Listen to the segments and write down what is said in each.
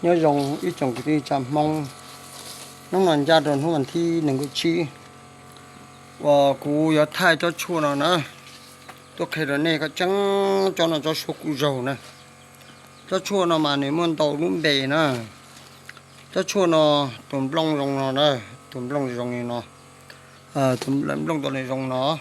Nyob zoo ib tsoom kwv tij tsa Hmoob, hnub no ncaj rau hnub vas thib nees nkaum tsib uas kuv yuav thaij tsob tshuaj no na, tuaj qhia rau nej kom tseeb tsob no tsob suab kuj zaug na. Tsob tshuaj no mas nws muaj ntau lub npe na. Tsob tshuaj no tus nplooj zoo no na, tus nplooj zoo li no, tus nplooj zoo no.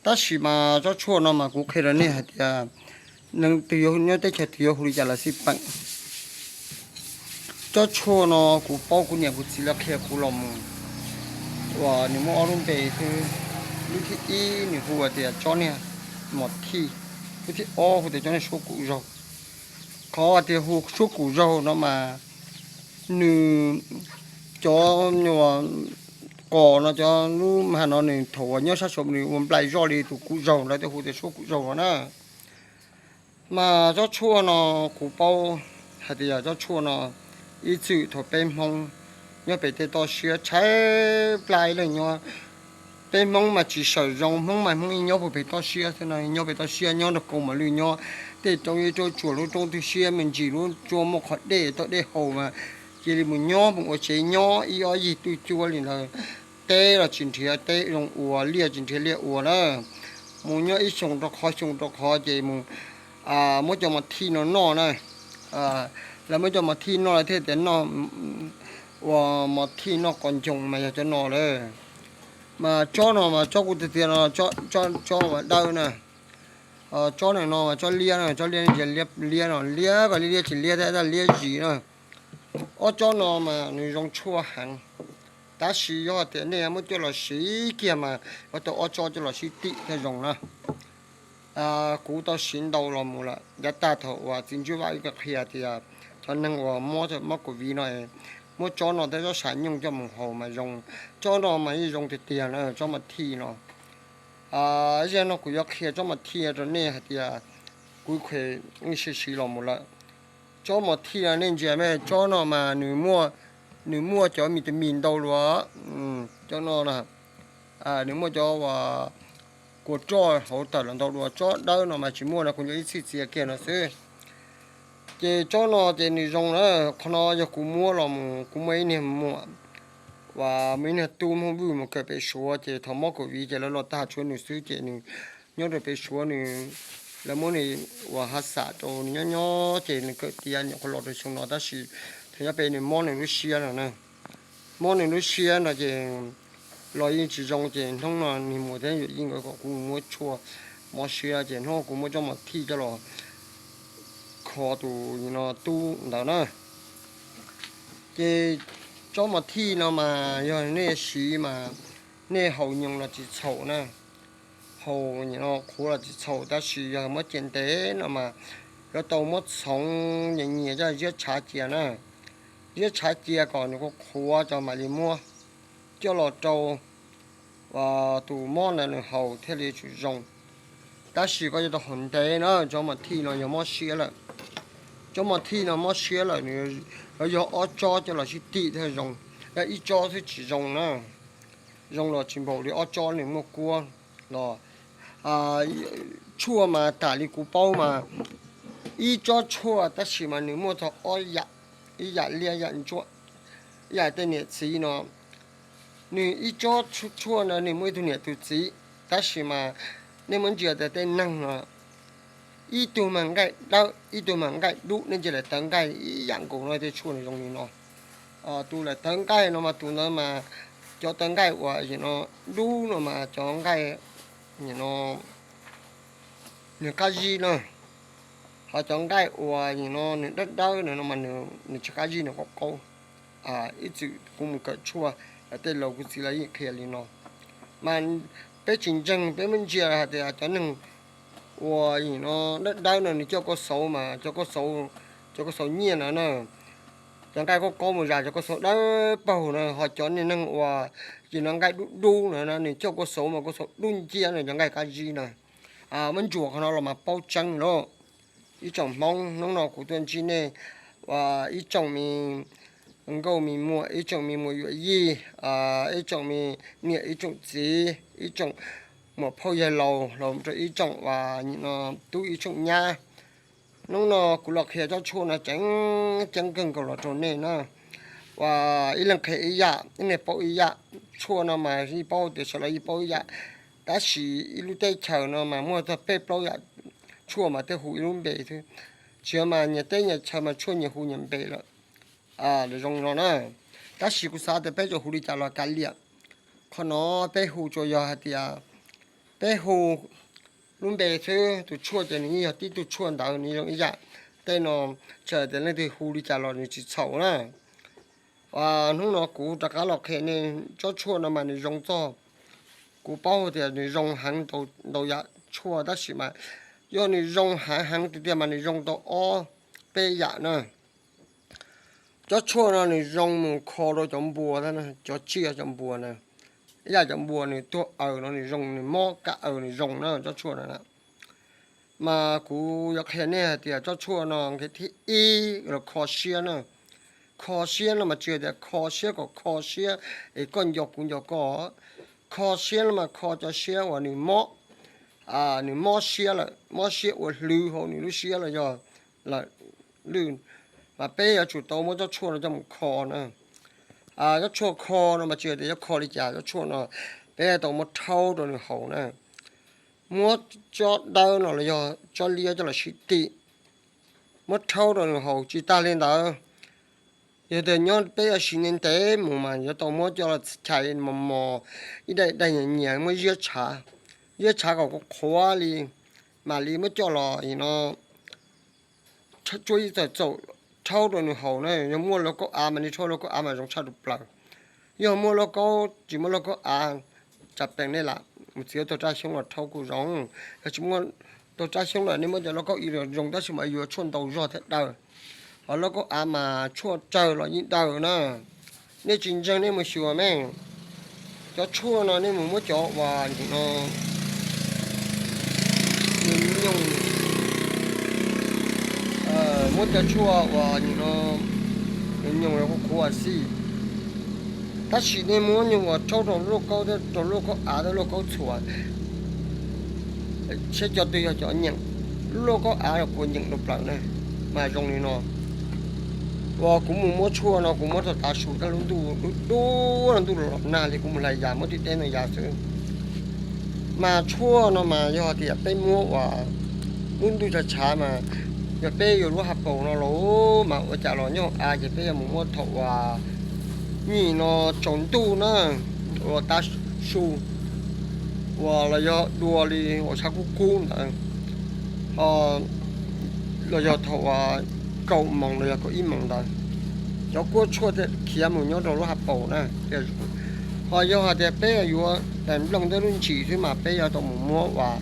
Tab sis mas tsob tshuaj no mas kuv qhia rau nej hais tias neeg twg yuav nyob teb chaws twg yuav hu li cas los xij peem. Tsob tshuaj no kuv paub kuv niam kuv txiv lawv qhia kuv los mus uas nws muaj ob lub npe xwb. Lub thib ib nws hu tias tsob niag mos thij, lub thib ob hu tias tsob niag suab kuj zaug. Qhov tias hu suab kuj zaug no mas nws cov qos no cov lub mag no nws thaum uas nyob sab saum nws ua nplai zoj li tus kuj zaug lawv thiaj hu tias suab kuj zaug no na. Mas tsob tshuaj no kuv paub hais tias tsob tshuaj no ib txwm thaum peb Hmoob nyob pem tej toj siab tshaib plab ib leeg nyob. Peb Hmoob mas tsis sawm zoo, Hmoob mas Hmoob yeej nyob puag pem toj siab xwb no, nyob pem toj siab nyob nrog kaus mom lwj nyob. Tej roob ib roob tsuas lub roob twg siab me ntsis lub tsuas muaj qhov dej toj dej haus mas cia li mus nyob mus ua tsev nyob ib ob yig twj cuab li ntawd. Teb los tsis nrhiav teb zoo ua, liaj tsis nrhiav liaj ua na. Mus nyob ib xyoo rau qhov xyoo rau qhov ces mus muab cov mos thij no noj na. Lawv muab cov mos thij noj lawv thiaj tias noj ua mos thij noj qos ncoos mas yog cov no lawm. Mas tsob no mas tsob kuv tiag tiag no, tsob uas dawb na. Tsob no mas tsob liab na, tsob liab, liab no, liab kom liab liab tsis liab thiab, liab zis na. Ob tsob no mas nws zoo tshuaj heev, tab sis yog tias nej muab coj los siv kiag mas yuav tau ob tsob coj los sib tim thiaj zoo na. Kuv tau siv ntau los mus lawm, yav tag thaum uas txiv Ntswj Vaj ib qhia tias cov neeg uas mob mob COVID no muab tsob no thiab tsob xav nyooj coj mus haus mas zoo. Tsob no mas yeej zoo tiag tiag na, tsob mos thij no. Zaum no kuv yuav qhia tsob mos thij rau nej hais tias kuv kheev ib siv los mus lawm. Tsob mos thij no nej ntsia me, tsob no mas nws muaj cov vitamin ntau dua. Tsob no nws muaj cov uas kua roj hauv tawm los ntau dua, tsob dawb no mas tsis muaj no, kuv yuav ib txhij txiav kiag no xwb. Ces tsob no ces nws zoo na. Qhov no yog kuv muab los mus, kuv muaj ib niag muam uas muaj ib niag tub Hmoob Vwj mus kawm pem Suav, ces thaum mob COVID ces lawv los tag tshuav nws xwb ces nws nyob rau pem Suav, nws, lawv muab nws uas hav xam rau nws nyob nyob ces nws kawm tiav nyuam qhuav los rau xyoo no, tab sis thaum nyob pem nws mob nws lub siab no na. Mob nws lub siab no ces los yeej tsis zoo, ces hnub no niag muam thiab yawm yij nkawd kom kuv mus muab tshuaj mob siab, ces hnub kuv muab tsob mos thij coj los kho tus no tub ntawd na. Ces tsob mos thij no mas yog nej siv mas nej haus nyoos los tsis txhaum na, haus no qhuav los tsis txhaum, tab sis yog muab cia ntev no mas yuav tau muab txhoov nyias nyias coj ziab tshav cia na. Ziab tshav cia kom nws qhuav qhuav tso mam li muab coj los rau tus mob ntawd nws haus thiaj li tsum zoo. Tab sis koj yuav tau haus ntev na, tsob mos thij no yog mob siab lawm. Tsob mos thij no mob siab lawm, nws yuav yog ob tsob coj los sib tim thiaj zoo, yog ib tsob xwb tsis zoo na. Zoo los tsis npaum li ob tsob nws muaj kuab los. Tshuaj mas tam li kuv paub mas ib tsob tshuaj tab sis mas nws muaj txog ob yam, ib yam liab yam ntsuab, ib yam tej niam txiv no. Nws ib tsob tshuaj no nws muaj ib tug niam tus txiv, tab sis mas nej muab ntsia tias tej neeg no ib tug mas nqaij dawb ib tug mas nqaij dub, nej ntsia lawv tawv nqaij ib yam nkaus no, tej tshuaj nws zoo li no. Tus lawv tawv nqaij no mas tus ntawd mas cov tawv nqaij uas no dub no mas cov nqaij no nws qab zib na. Ho cov nqaij uas no nws dawb dawb no mas nws tsis qab zib, nws qaub qaub. Ib txwm kuv mus kawm tshuaj, tej laus kuv txiv lawv yeej qhia li no. Mas peb tsis ntseeg, peb muab ntsia hais tias cov neeg uas no dawb dawb no nws coj koj xauv mas cov koj xauv, cov koj xauv nyiaj no na, cov nqaij qaub qaub mus zas cov koj xauv dawb paug na. Ho cov niag neeg uas no nqaij dub dub no nws coj koj xauv mas koj xauv dub nciab no, cov nqaij qab zib na. Muab ntsuas qhov no los mas paub tseeb lauj. Ib tsoom Hmoob, hnub no kuv tuaj ntsib nej ib tsoom me nkauj me muam, ib tsoom me muam yuam yij, ib tsoom me niam ib tsoom txiv, ib tsoom muam phauj yawg laus, los rau ib tsoom uas no tub ib tsoom nyab. Hnub no kuv los qhia tsob tshuaj no tseem ceeb kawg nkaus los rau nej na. Uas ib leeg qhia ib yam, ib leeg paub ib yam. Tshuaj no mas yeej paub tias sawv daws yeej paub ib yam, tab sis ib lub teb chaws no mas muaj txog peb plaub yam tshuaj mas tej hu ib lub npe xwb. Tsis yog mas nyias teb nyias chaw mas tshuaj nyias hu nyias npe lawm. Zoo no na, tab sis kuv xav tias peb tsuas hu li cas los kav liam. Qhov no peb hu tsuas yog hais tias peb hu lub npe xwb, tus tshuaj ces nws yeej yog tib tug tshuaj ntawd, nws zoo ib yam. Tej no txawm tias leej twg hu li cas los nws tsis txhaum na. Hnub no kuv rov qab los qhia nej tsob tshuaj no mas nws zoo txog, kuv paub tias nws zoo heev ntau yam tshuaj tab sis mas yog nws zoo heev heev tiag tiag mas nws zoo tau ob peb yam na. Tsob tshuaj no nws zoo mus kho rau cov npua, cov tsiaj cov npua na. Ib yam cov npua nws tuag aws no nws zoo, nws mob ka aws nws zoo na tsob tshuaj no. Mas kuv yuav qhia nej hais tias tsob tshuaj no nqe thib ib los kho siab na. Kho siab no mas tsis yog tias kho siab kom kho siab es koj nco kuv nco koj. Kho siab no mas kho cov siab uas nws mob, nws mob siab lawm, mob siab ua hlwv hauv nws lub siab los yog lwj, mas peb yuav tsum tau muab tsob tshuaj no coj mus kho na. Tsob tshuaj kho no mas tsis yog tias yuav kho li cas, tsob tshuaj no peb tau muab rhaub rau nws haus na. Muab tsob dawb no los yog tsob liab coj los sib tim, muab rhaub rau nws haus. Tsis tas li ntawd, yog tias nyob peb yuav siv ntev ntev mus mas yuav tau muab coj los chais mos mos, ib daim daim nyias nyias muab ziab tshav, ziab tshav kom qhuav qhuav li, mam li muab coj los no tsuab ib txawm txaum rhaub rau nws haus na. Yog muaj lauj kaub av mas nej rhaub lauj kaub av mas zoo tshaj plaws. Yog muaj lauj kaub, tsis muaj lauj kaub av, tsam peem nej lam mus txiav tau raj xyoob los rhaub kuj zoo. Yog tsis muaj tau raj xyoob lawm nej muab cov lauj kaub ib los zoo, tab sis mas yuav tshuaj ntau zog thiab daws. Ho lauj kaub av mas tshuaj tsawg los yeej daws na. Nej tsis ntseeg nej mus xyuas me. Cov tshuaj no nej mus muab cov uas nim no nyoos, muab cov tshuaj uas nim no nyoos los kuj qhuav xij. Tab sis nej muab nyoos uas rhaub rau lauj kaub thiab rau lauj kaub av thiab lauj kaub txhuas, saib cov twg yog cov nyeem. Lub lauj kaub av los kuv nyeem rau plaws na, mas zoo li no. Uas kuv mus muab tshuaj no kuv muab txog tav su, tab lub ntuj dub dub, ntuj los nag li, kuv mus hlais yas muab tib teb ntoo yas xwb. Mas tshuaj no mas yog tias peb muab uas lub ntuj tshav tshav mas, yog peb yuav lub hav paus no los mas ua cas los nyob av ces peb yuav mus muab thaum uas nim no tsaus ntuj na, uas tav su, uas los yog dua li uas tshav kub kub ntawd, los yog thaum uas kaum moos los yog kaum ib moos ntawd, cov kuab tshuaj thiaj khiav mus nyob rau lub hav paus na. Ho yog hais tias peb yuav daim nplooj thiab lub ntsis xwb mas peb yuav tau mus muab uas,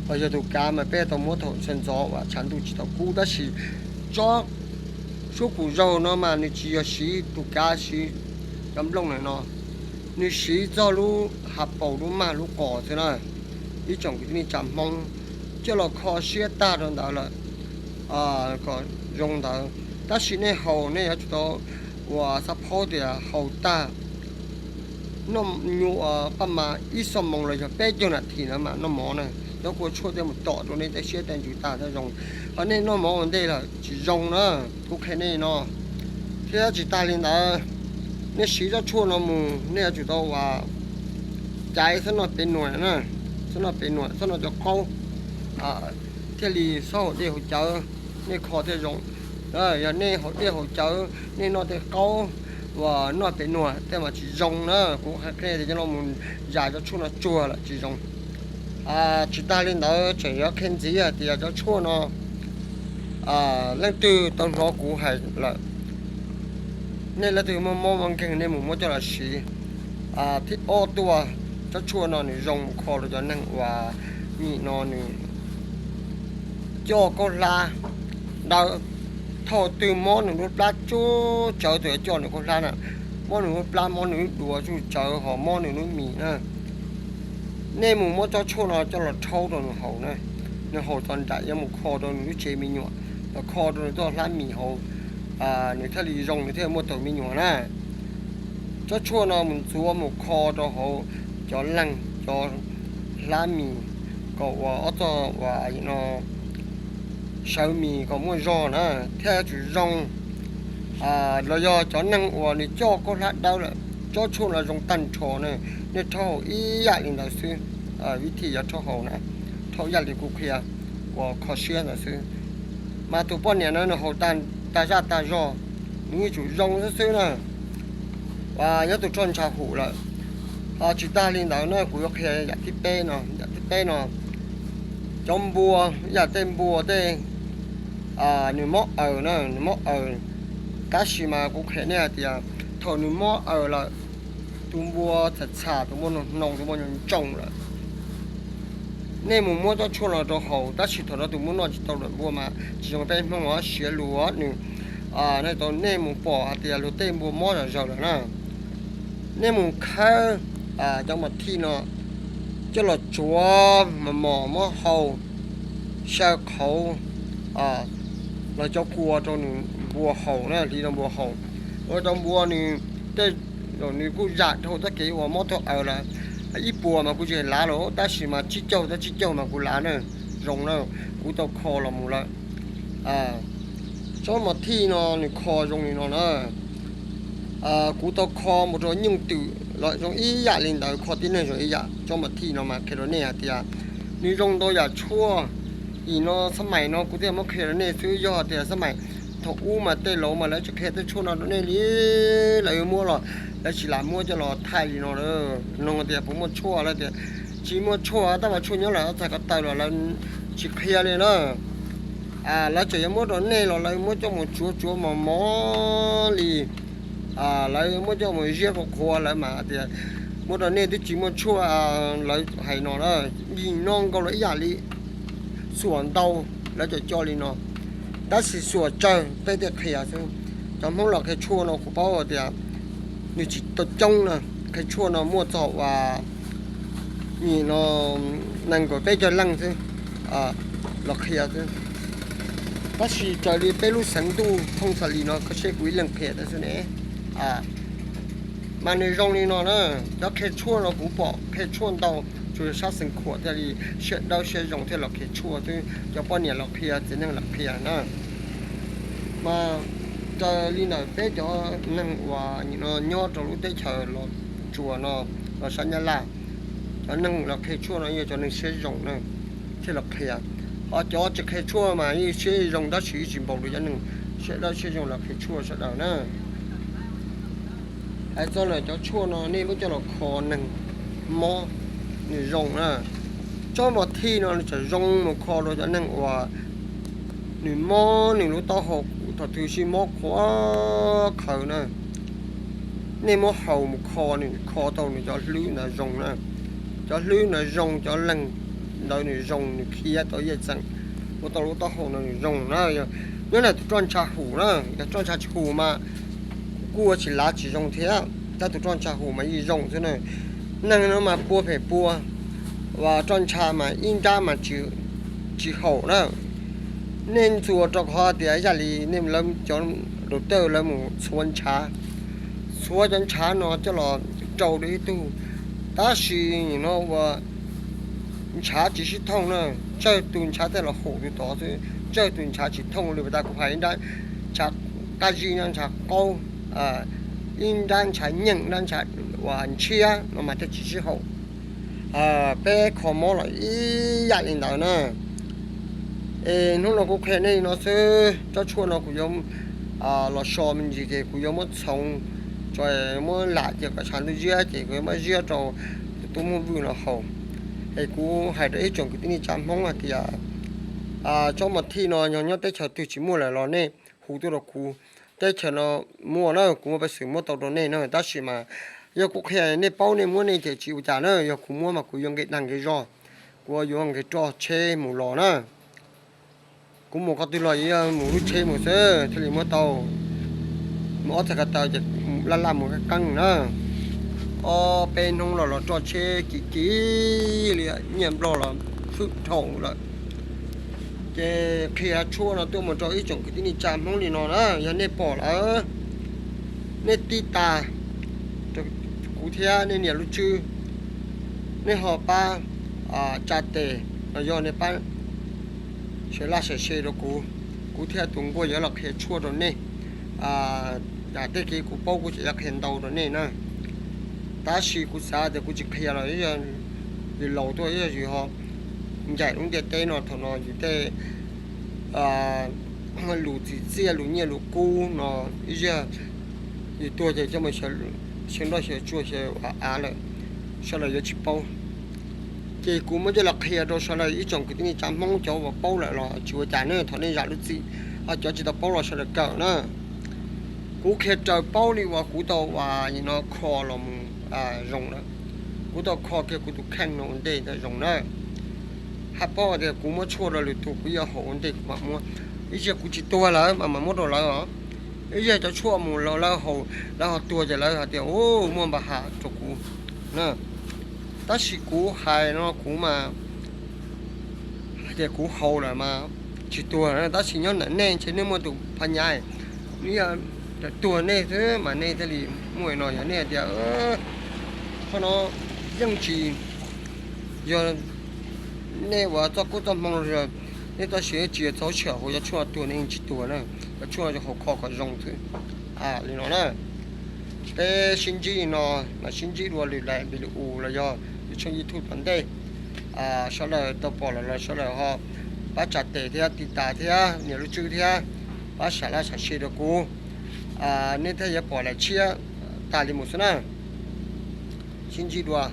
los yog tus kav mas peb yuav tau muab thaum sawv ntxov uas tshav ntuj tsis tau kub. Tab sis tsob suab kuv zaug no mas nws tsis yog siv tus kav, siv cov nplooj ntawm no, nws siv txog lub hav paus lub mag lub qos xwb na. Ib tsoom kwv tij neej tsa Hmoob, coj los kho siab tag rau ntawd lawm kom zoo ntawd. Tab sis nej haus nej yuav tsum tau uas xav paub tias haus tag, noj nyuam paj mas ib xuab moos los yog peb caug nas this ntawd mas noj mov na, cov kua tshuaj thiaj mus tom rau nej tej siab tej ntsws tag thiaj zoo. Ho nej noj mov ua ntej lawm tsis zoo na, kuv qhia nej no. Thiab tsis tas li ntawd, nej siv tsob tshuaj no mus nej yuav tsum tau uas caiv xob noj pem nuam na, xob noj pem nuam, xob noj cov qaub, thiaj li xob haus dej haus cawv, nej kho thiaj zoo. Yog nej haus dej haus cawv nej noj tej qaub uas noj pem nuam tej mas tsis zoo na. Kuv qhia tias cov no mus zais cov tshuaj no tsuag lawm tsis zoo. Tsis tas li ntawd tseem yuav qhia ntxiv hais tias cov tshuaj no leej twg tau hnov kuv hais lawm, nej leej twg muaj mob muaj nkeeg nej mus muab coj los siv. Thib ob tuaj, tsob tshuaj no nws zoo mus kho rau cov neeg uas nim no nws coj kaub hlab dawb, thaum twg mob nws lub plab tsuj tsawv tus yuav coj nws kaub hlab na, mob nws lub plab, mob nws lub duav tsuj tsawv ho mob nws lub mis na. Nej mus muab tsob tshuaj no coj los rhaub rau nws haus na, nws haus txog nraim yuav mus kho rau nws lub tsev me nyuam, los kho rau nws txoj hlab mis hauv, nws thiaj li zoo, nws thiaj muaj taus me nyuam na. Tsob tshuaj no mus ntxuav mus kho rau hauv cov leeg cov hlab mis, kom uas ob txoj uas no sawv mis kom muaj zog na, thiaj yuav tsum zoo. Los yog cov neeg uas nws coj khaub hlab dawb lawm, tsob tshuaj no zoo tag nrho na, nej rhaub haus ib yam li ntawd xwb. Vib thim yuav rhaub haus na, rhaub ib yam li kuv qhia uas kho siab ntawd xwb. Mas tus poj niam no nws haus tag zaj tag zog, nws yuav tsum zoo xwb xwb na. Nyob tus roj ntsha hum lawm. Tsis tag li ntawd na, kuv yuav qhia yam thib peb no, yam thib peb no, cov npua, yam tej npua tej nws mob aws na, nws mob aws. Tab sis mas kuv qhia nej hais tias thaum nws mob aws lawm, tus npua txham txham, tus npua hnoos hnoos, tus npua ntsoos lawm, nej mus muab tsob tshuaj no rau haus, tab sis thaum no tus npua noj tsis tau lawm, npua mas tsis zoo peb Hmoob os, siav lus nws. Tau nej mus pom hais tias luag tej npua mob zom zaws lawm na, nej mus khawb cov mos thij no coj los tsuav mos mos muab haus, xyaw qhauv los cov kua rau nws npua haus na, hliv rau npua haus. Ua rau npua nws tej, nws kuj zam dhau txoj kev uas mob taub aws lawm. Ib puas mas kuv tsis lav lawm, tab sis mas tsib caug, tab tsib caug mas kuv lav na, zoo na, kuv tau kho los mus lawm. Tsob mos thij no nws kho zoo li no na. Kuv tau kho mus rau nyooj twm los zoo ib yam li ntawd, kho tib neeg zoo ib yam. Tsob mos thij no mas qhia rau nej hais tias nws zoo ntau yam tshuaj. Nim no xab mais no kuv thiaj muab qhia rau nej xwb, yog tias xab mais thaum ub mas tej laus mas lawv tsis qhia tej tshuaj no rau nej li, lawv muab los lawv tsis lam muab coj los thaij li no. Nug tias puas muaj tshuaj, lawv tias tsis muaj tshuaj, tab mas tshuaj nyob lawm txog ko taw los lawv tsis qhia li na. Lawv tseem yuav muab rau nej los lawv muab coj mus tsuav tsuav mos mos li. Lawv muab coj mus ziab rau qhuav, lawv mas tias muab rau nej twb tsis muaj tshuaj, lawv hais no na. Yim no nkaus los ib yam li, xuam ntau, lawv cov coj li no. Tab sis xuam tsawg peb thiaj qhia xwb. Cov Hmoob los qhia tshuaj no kuv paub tias nws tsis tau coob na, qhia tshuaj no muaj txog uas nim no nees nkaum peb caug leej xwb los qhia xwb. Tab sis raws li peb lub xeev ntuj thooj txog li no koj seb kuv ib leeg qhia tau xwb ne. Mas nws zoo li no na, cov qhia tshuaj no kuv pom qhia tshuaj ntau, tsuas yog sab xeev khuam thiaj li siab dawb siab zoo thiaj los qhia tshuaj xwb, cov poj niam los qhia, txiv neej los qhia na. Mas raws li ntawm peb cov neeg uas nim no nyob rau lub teb chaws Los Tsuas no, los sab Nyab Laj, cov neeg los qhia tshuaj no yog cov neeg siab zoo na, thiaj los qhia. Ho cov tsis qhia tshuaj mas yeej siab zoo tab sis yeej tsis npaum li cov neeg siab dawb siab zoo los qhia tshuaj sawv daws na. Hais txog lawm cov tshuaj no nej muab coj los kho neeg mob nws zoo na. Tsob mos thij no nws tseem zoo mus kho rau cov neeg uas nws mob nws lub taub hau thaum twg sib mob qhuav qhawv na. Nej muab haus mus kho nws, kho tau nws cov hlwb ntawd zoo na. Cov hlwb ntawd zoo, cov leeg ntawd nws zoo, nws khiav tau yaj txeem, ua tau lub taub hau no nws zoo na. Nyob ntawm tus roj ntsha hum na, yog roj ntsha tsis hum mas kuj ua tsis lav tsis zoo thiab, tab tus roj ntsha hum mas yeej zoo xwb na. Neeg no mas pua phem pua, roj ntsha mas ib nrab mas tsis haum na. Nej ntxuas rau qhov tias yam li nej cov doctor lawv mus txhuav ntshav, txhuav cov ntshav no coj los rau rau ib tug, tab sis no ua ntshav tsis sib thooj na, tsawg tus ntshav thiaj los haum tus tod xwb, tsawg tus ntshav tsis thooj li. Pas tas kuv hais ib nrab ntshav qab zib, ntshav qaub, ib nrab ntshav nyeem, nrab ntshav uas ntshiab no mas thiaj tsis sib haum. Peb kho mob los ib yam li ntawd na. Es hnub no kuv qhia nej li no xwb, tsob tshuaj no kuv yuav los so me ntsis ces kuv yuav muab txhoov, tso muab lam cia kom tshav ntuj ziab ces kuv yuav muab ziab rau tus tub Hmoob Vwj no haus. Es kuv hais rau ib tsoom kwv tij neej tsa Hmoob hais tias tsob mos thij no yog nyob teb chaws twg tsis muaj lawm los nej hu tuaj rau kuv. Teb chaws no muaj na, kuv muaj peev xwm muab tau rau nej na, tab sis mas yog kuv qhia nej paub nej muab nej cem tsis ua cas na, yog kuv muab mas kuv yuav nqis dag nqis zog, kuv yuav nqis roj tsheb mus los na. Kuv mus qhov twg los yuav mus lub tsheb mus xwb thiaj li muab tau. Mus ob txhais ko taw ces laj laj mus qeeb qeeb na. Ob peb hnub los los roj tsheb kim kim li, nyiaj Nplog los hwj dhau lawm. Ces qhia tshuaj no tuaj mus rau ib tsoom kwv tij neej tsa Hmoob li no na, yog nej pom lawm, nej tib tas rau kuv thiab nej niam lub tswb, nej ho pab tsa tes los yog nej pab Sawv laj sawv se rau kuv, kuv thiab tus nkuaj yuav los qhia tshuaj rau nej. Tej kev kuv paub kuv tseem yuav qhia ntau rau nej na. Tab sis kuv xav tias kuv tsis qhia los yog yus laus tuaj, yog yus ho ncaim lub ntiaj teb no thaum no yus tej lus txim txiaj lus nyiaj lus kub no, yog yus tuag ces coj mus xyaw nroj xyaw tsuag xyaw av lawm, sawv daws yuav tsis paub. Ces kuv muab coj los qhia rau sawv daws ib tsoom kwv tij neej tsa Hmoob cov uas paub lawm los tsis ua cas ne, thov nej zam lub txim. Cov tsis tau paub los sawv daws kawm na. Kuv qhia raws paub li uas kuv tau ua no kho los mus zoo lawm. Kuv tau kho kiag kuv tus kheej no ua ntej ntawm zoo na. Hais paub tias kuv muab tshuaj rau lwm tus kuv yuav haus ua ntej kuv mam muab. Ib zaug kuv tsis tuag lawm mas mam muab rau lawv os. Ib zaug cov tshuaj mus lawv haus, lawv ho tuag ces lawv hais tias u muaj npa ham rau kuv na. Tab sis kuv hais no kuv mas hais tias kuv haus lawm mas tsis tuag, tab sis nyob ntawm nej ntshe nej muaj tus phab nyab, nej yog tuag nej xwb mas nej thiaj li muaj no. Yog nej hais tias qhov no yeej tsis yog nej ua txoj koob txoj hmoo los, nej txoj sia tsis yog txaus siab haus cov tshuaj tuag nej yeej tsis tuag na. Cov tshuaj haus kho kom zoo xwb. Li no na, peb sib ntsib li no, mam sib ntsib dua lwm daim video los yog lwm tshooj YouTube tom ntej. Sawv daws tau pom lawm los sawv daws ho pab tsa tes thiab tiv tas thiab nias lub tswb thiab pab sam laj sam se rau kuv, nej thiaj yuav pom daim tshiab tas li mus xwb na. Sib ntsib dua.